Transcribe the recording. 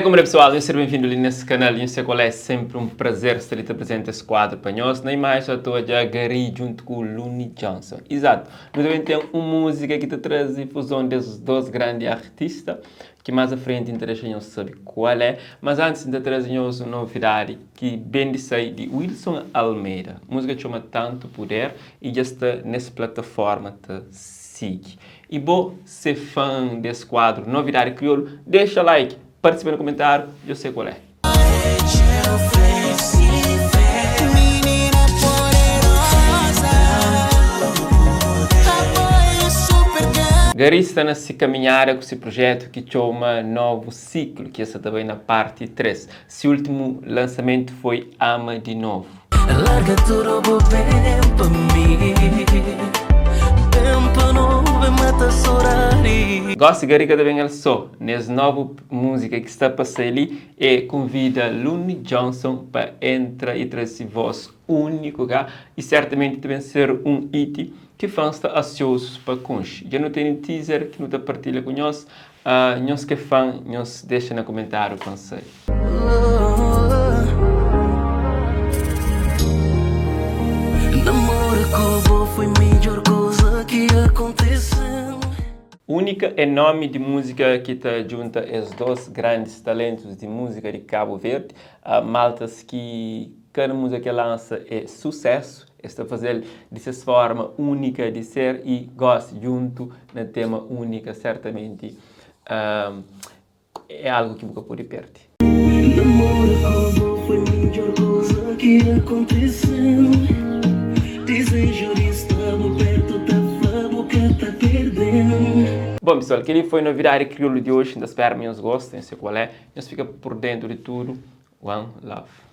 Como é pessoal, nhos ser bem-vindo li nesse canal e sei qual é sempre um prazer estar ali te presente esse quadro para nós. Na imagem já estou a Gary junto com o Looney Johnson. Exato, nós também tem uma música que te traz a fusão desses dois grandes artistas que mais à frente interessa nós saber qual é. Mas antes de trazer nós uma novidade que bem de sair de Wilson Almeida. A música chama Tanto Poder e já está nessa plataforma te siga. E bom ser fã desse quadro Novidade Crioulo, deixa like, participa no comentário, eu sei qual é. Gary está na se caminhada com esse projeto que chama Novo Ciclo, que está também na parte 3. Seu último lançamento foi Ama de Novo. Larga tudo bo bem pa mi Bem pa no bem mata saudade Gosto Gary cada vez ele só, nessa nova música que está passando ali, e convida Looney Johnson para entrar e trazer voz único cá, e certamente também ser um hit que fãs está ansiosos para conhecer. Já não tem teaser que não está partilha com nós, nós que é fã, nós deixa no comentário para sei. Namoro com bo foi a melhor coisa que aconteceu. Única é nome de música que tá junta esses dois grandes talentos de música de Cabo Verde, maltas que cada música que lança é sucesso, está fazendo dessa forma única de ser e gosta junto no tema única, certamente é algo que nunca pode perder. Namoro com bo foi a melhor coisa que aconteceu. Desejo de estar perto da boca tá perdendo. Bom pessoal, aquele foi a novidade crioulo de hoje, ainda espero que vocês gostem, sei qual é, nós fica por dentro de tudo. One love.